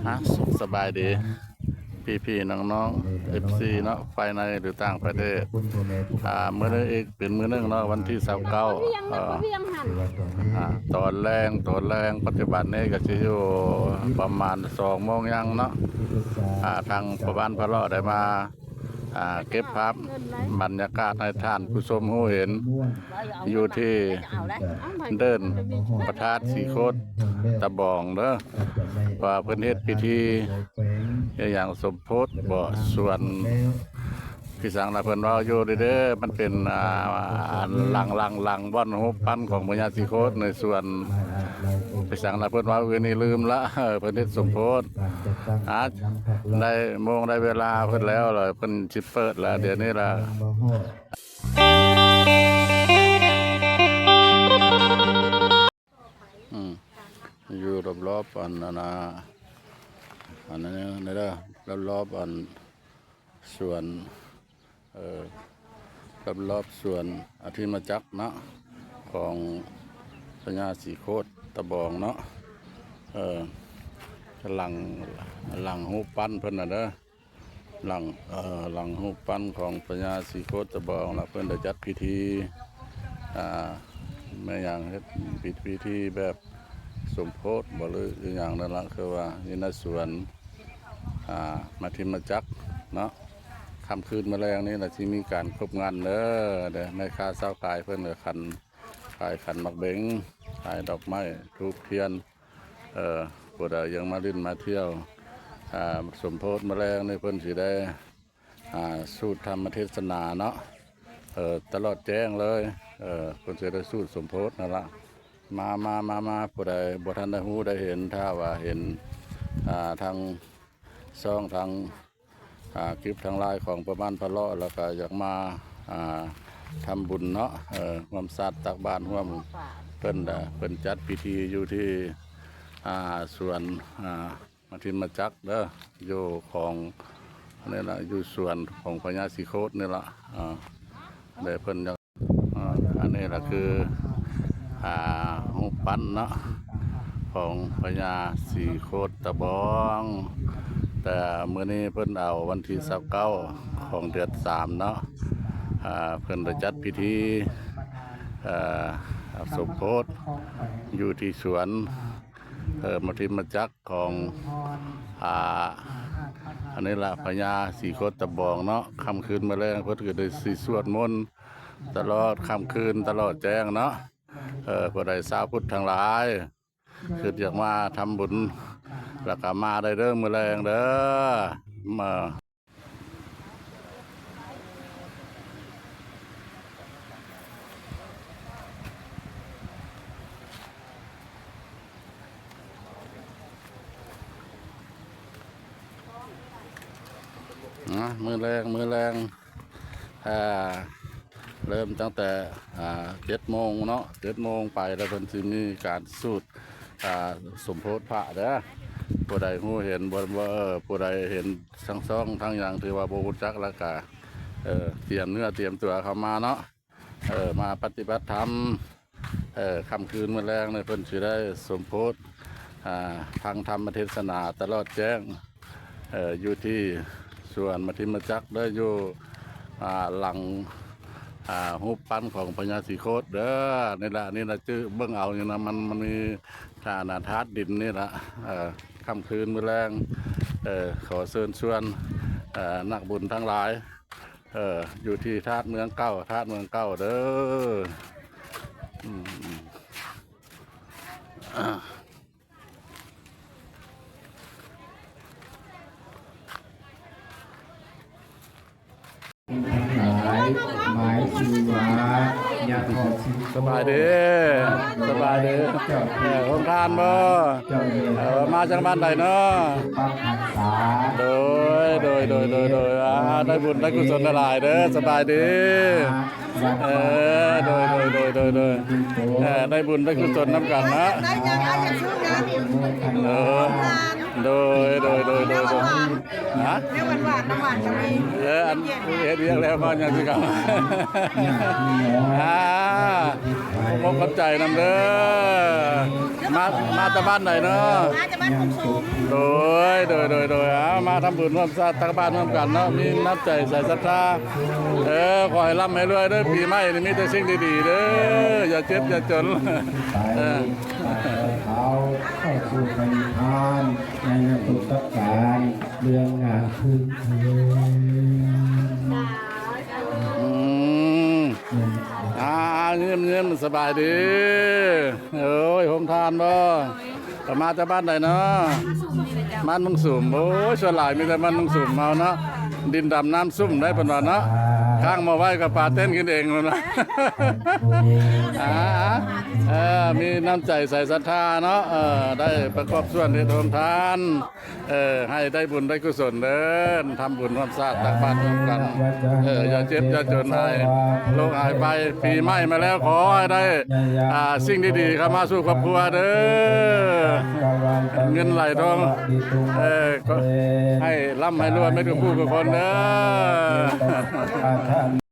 ຮະ ສະບາຍດີພີ່ໆນ້ອງໆ ເອັຟຊີເນາະ ພາຍໃນ ຫຼື ຕ່າງປະເທດ. ອ່າ ມື້ນີ້ອີກເປັນມື້ໜຶ່ງເນາະ ວັນທີຊາວເກົ້າ ເອີ ອ່າ ຕອນແລງ ຕອນແລງ ປັດຈຸບັນນີ້ກໍຊິຢູ່ປະມານສອງໂມງຫຍັງເນາະ. ອ່າ ທາງພໍ່ບ້ານພະເລາະໄດ້ມາ ອ່າ ເກັບພາບບັນຍາກາດໃຫ້ທ່ານຜູ້ຊົມຮູ້ເຫັນ ຢູ່ທີ່ເດີ່ນພະທາດສີໂຄດຕະບອງເດີ ວ່າເພິ່ນເຮັດພິທີອີ່ຫຍັງສົມໂພດບໍ ສ່ວນ ຄືຈັ່ງລະເພິ່ນເວົ້າຢູ່ເດີ ມັນເປັນ ອ່າ ຫຼັງ ຫຼັງ ຫຼັງບ່ອນຮູບປັ້ນຂອງພະຍາສີໂຄດໃນສວນ ຄືຈັ່ງລະເພິ່ນເວົ້າຢູ່ນີ້ ລືມລະ ເອີ ເພິ່ນເຮັດສົມໂພດ ອ່າ ໄດ້ໂມງໄດ້ເວລາເພິ່ນແລ້ວລະ ເພິ່ນຊິເປີດລະ ດຽວນີ້ລະ. ອືມ ຢູ່ລອບໆ ອັນນັ້ນນະ ອັນນັ້ນເດີ ລອບໆ ອັນສວນ ເອີ ລອບໆ ສວນອາທິມະຈັກເນາະ ຂອງພະຍາສີໂຄດຕະບອງເນາະ ເອີ ຫຼັງ ຫຼັງຮູບປັ້ນເພິ່ນນະເດີ. ຫຼັງ ເອີ ຫຼັງຮູບປັ້ນຂອງພະຍາສີໂຄດຕະບອງລະ ເພິ່ນໄດ້ຈັດພິທີ ອ່າ ແມ່ນຫຍັງ ເຮັດພິ ພິທີແບບສົມໂພດບໍ ຫຼື ອີ່ຫຍັງນັ້ນລະ ຄືວ່າຢູ່ໃນສວນ ອ່າ ມະທິມະຈັກເນາະ. ຄ່ຳຄືນມື້ແລງນີ້ລະ ຊິມີການຄົບງານເດີ ແມ່ຄ້າຊາວຂາຍເພິ່ນກໍຂັນ ຂາຍຂັນໝາກເບັງ ຂາຍດອກໄມ້ ທູບທຽນ ເອີ ຜູ້ໃດຢາກມາຫຼິ້ນມາທ່ຽວ ອ່າ ສົມໂພດມື້ແລງນີ້ ເພິ່ນຊິໄດ້ ອ່າ ສູດທຳມະເທດສະໜາເນາະ ເອີ ຕະຫຼອດແຈ້ງເລີຍ ເອີ ເພິ່ນຊິໄດ້ສູດສົມໂພດນັ້ນລະ. ມາ ມາ ມາ ມາ ຜູ້ໃດບໍ່ທັນໄດ້ຮູ້ໄດ້ເຫັນ ຖ້າວ່າເຫັນ ອ່າ ທາງຊ່ອງ ທາງ ອ່າ ຄລິບທາງລາຍຂອງພໍ່ບ້ານພະເລາະ ແລ້ວກໍຢາກມາ ອ່າ ທຳບຸນເນາະ ເອີ ຮ່ວມສາດຕັກບາດ ຮ່ວມ ເພິ່ນ ເພິ່ນຈັດພິທີຢູ່ທີ່ ອ່າ ສວນ ອ່າ ມະທິມະຈັກເດີ ຢູ່ຂອງ ອັນນີ້ລະ ຢູ່ສວນຂອງພະຍາສີໂຄດນີ້ລະ ອ່າ ແລະ ເພິ່ນ ອ່າ ອັນນີ້ລະຄື ອ່າ ຮູບປັ້ນເນາະ ຂອງພະຍາສີໂຄດຕະບອງ ແຕ່ມື້ນີ້ເພິ່ນເອົາວັນທີຊາວເກົ້າຂອງເດືອນສາມເນາະ ອ່າ ເພິ່ນໄດ້ຈັດພິທີ ເອີ ສົມໂພດຢູ່ທີ່ສວນ ເອີ ມະທິມະຈັກຂອງ ອ່າ ອັນນີ້ລະ ພະຍາສີໂຄດຕະບອງເນາະ. ຄ່ຳຄືນມື້ແລງເພິ່ນກໍໄດ້ຊິສວດມົນ ຕະຫຼອດຄ່ຳຄືນຕະຫຼອດແຈ້ງເນາະ. ເອີ ຜູ້ໃດຊາວພຸດທັງຫຼາຍ ຄິດຢາກມາທຳບຸນ ແລ້ວກໍມາໄດ້ເດີ ມື້ແລງເດີ ມາ ນະ ມື້ແລງ ມື້ແລງ ອ່າ ເລີ່ມຕັ້ງແຕ່ ອ່າ ເຈັດໂມງເນາະ ເຈັດໂມງໄປ ແລ້ວເພິ່ນຊິມີການສູດ ອ່າ ສົມໂພດພະເດີ. ຜູ້ໃດຮູ້ເຫັນບໍ່ ບໍ່ ເອີ ຜູ້ໃດເຫັນທາງຊ່ອງທາງຫຍັງ ຖືວ່າບໍ່ຮູ້ຈັກ ແລ້ວກະ ເອີ ຕຽມເນື້ອຕຽມຕົວເຂົ້າມາເນາະ. ເອີ ມາປະຕິບັດທຳ ເອີ ຄ່ຳຄືນມື້ແລງນີ້ເພິ່ນຊິໄດ້ສົມໂພດ ອ່າ ຟັງທຳມະເທດສະໜາຕະຫຼອດແຈ້ງ ເອີ ຢູ່ທີ່ສວນມະທິມະຈັກເດີ ຢູ່ ອ່າ ຫຼັງ ອ່າ ຮູບປັ້ນຂອງພະຍາສີໂຄດເດີ. ນີ້ລະ ນີ້ລະ ຈື່ເບິ່ງເອົາຢູ່ນະ ມັນ ມັນມີ ທ່ານະ ທາດດິນນີ້ລະ ເອີ ຄ່ຳຄືນມື້ແລງ ເອີ ຂໍເຊີນຊວນ ເອີ ນັກບຸນທັງຫຼາຍ ເອີ ຢູ່ທີ່ທາດເມືອງເກົ່າ ທາດເມືອງເກົ່າເດີ. ອືມ ທັງຫຼາຍ ໝາຍຊື່ວ່າ ຍາຂອບ ສະບາຍດີ ສະບາຍດີ ເອີ ໂຮງທານບໍ່? ເອີ ມາຈາກບ້ານໃດເນາະ? ໂດຍ ໂດຍ ໂດຍ ໂດຍ ໂດຍ ອ່າ ໄດ້ບຸນໄດ້ກຸສົນຫຼາຍໆເດີ ສະບາຍດີ. ເອີ ໂດຍ ໂດຍ ໂດຍ ໂດຍ ເອີ ໄດ້ບຸນໄດ້ກຸສົນນຳກັນນະ ໄດ້ຫຍັງ ໄດ້ຫຍັງຊື້ຫຍັງ ເອີ ໂດຍ ໂດຍ ໂດຍ ໂດຍ ໂດຍ ຮະ ແນວຫວານໆ ນ້ຳຫວານກໍມີ ເອີ ອັນເຮັດວຽກແລ້ວກໍຫຍັງຄືເກົ່າ ອ່າ ຂອບໃຈນຳເດີ ມາ ມາແຕ່ບ້ານໃດເນາະ? ມາຈາກບ້ານໂຄກສູງ ໂດຍ ໂດຍ ໂດຍ ໂດຍ ເອົາ ມາທຳບຸນຮ່ວມຊາດຕັກບາດຮ່ວມກັນເນາະ ມີນ້ຳໃຈໃສສັດທາ ເອີ ຂໍໃຫ້ລ່ຳໃຫ້ລວຍເດີ ປີໃໝ່ນີ້ມີແຕ່ສິ່ງດີໆເດີ ຢ່າເຈັບຢ່າຈົນ ເອີ ເຂົ້າສູ່ພະນິພານ ໃນນະໂມຕັດສະ ເລື່ອງງານຄືນເທີນ ອືມ ອ່າ ຍິ້ມໆ ສະບາຍດີ ໂອ້ຍ ໂຮງທານບໍ່? ເຈົ້າມາຈາກບ້ານໃດເນາະ? ບ້ານໂນນສູງ. ໂອ້ຍ ສ່ວນຫຼາຍມີແຕ່ບ້ານໂນນສູງເຮົາເນາະ ດິນດຳນ້ຳຊຸ່ມໄດ໋ເພິ່ນວ່າເນາະ ຄ້າງໝໍ້ໄວ້ກໍປາເຕັ້ນກິນເອງເພິ່ນວ່າ ອ່າ ເອີ ມີນ້ຳໃຈໃສສັດທາເນາະ ເອີ ໄດ້ປະກອບສ່ວນເຮັດໂຮງທານ ເອີ ໃຫ້ໄດ້ບຸນໄດ້ກຸສົນເດີ ທຳບຸນຮ່ວມຊາດຕັກບາດຮ່ວມກັນ ເອີ ຢ່າເຈັບຢ່າຈົນ ໃຫ້ໂລກຫາຍໄປ ປີໃໝ່ມາແລ້ວ ຂໍໃຫ້ໄດ້ ອ່າ ສິ່ງດີໆເຂົ້າມາສູ່ຄອບຄົວເດີ ເງິນໄຫຼທອງ ເອີ ກໍໃຫ້ລ່ຳໃຫ້ລວຍໝົດທຸກຜູ້ທຸກຄົນເດີ.